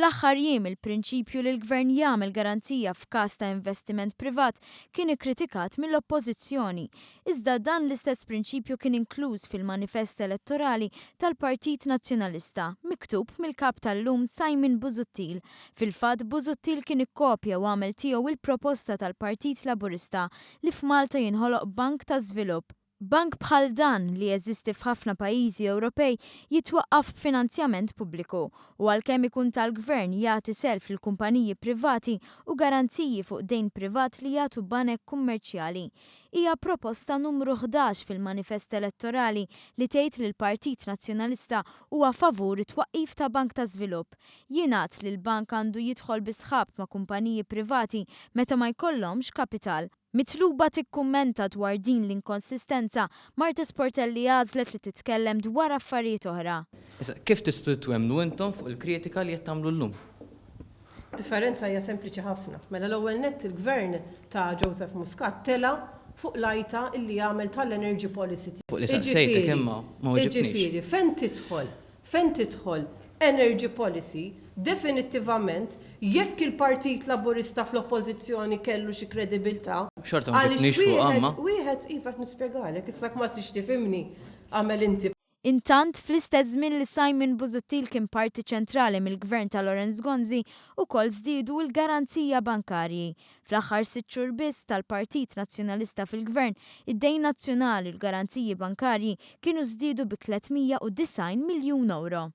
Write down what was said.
Fl-aħħar jiem il-prinċipju li l-Gvern jagħmel garanzija f'każ ta' investiment privat kien ikkritikat mill-Oppożizzjoni. Iżda dan l-istess prinċipju kien inkluż fil-manifest elettorali tal-Partit Nazzjonalista, miktub mill-Kap tal-lum Simon Busuttil. Fil-fatt Busuttil kien ikkopja u għamel tiegħu il-proposta tal-Partit Laburista li f'Malta jinħoloq bank ta' żvilupp. Bank bħal dan, li jeżisti f'ħafna pajjiżi Ewropej, jitwaqqaf b'finanzjament pubbliku u għalkemm ikun tal-gvern jagħti self lil kumpaniji privati u garanziji fuq dejn privat li jagħtu banek kummerċjali. Hija proposta numru 11 fil-manifest elettorali li tgħid li l-Partit Nazzjonalista huwa favur it-twaqqif ta' bank ta' żvilupp. Jingħad li l-bank għandu jidħol bi sħab ma' kumpaniji privati meta ma jkollhomx kapital. Mitluba tikkummenta dwar din l-inkonsistenza, Marthese Portelli għażlet li titkellem dwar affarijiet oħra. Issa, kif tistgħu twemmnu intom fuq il-kritika li qed tagħmlu llum? Differenza hija sempliċi ħafna. Mela l-ewwel nett il-gvern ta' Joseph Muscat tela' fuq l-għajta illi għamel tal-energy policy tiegħu. Fuq li saqsejtek imma ma weġibtnix. Jiġifieri fejn tidħol Fejn tidħol energy policy, definittivament, jekk il-Partit Laburista fl-Oppożizzjoni kellu xi kredibilità, Xorta ma għaliex ġibtnix fuqha imma. wieħed, wieħed, iva qed nispjegalek, issa jekk ma tridx tifhimni, agħmel inti. Intant, fl-istess żmien li Simon Busuttil kien parti ċentrali mill-Gvern ta' Lawrence Gonzi, ukoll żdiedu l-garanzija bankarji. Fl-aħħar sitt xhur biss tal-Partit Nazzjonalista fil-Gvern, id-dejn nazzjonali u l-garanziji bankarji kienu żdiedu bi 390 miljun ewro.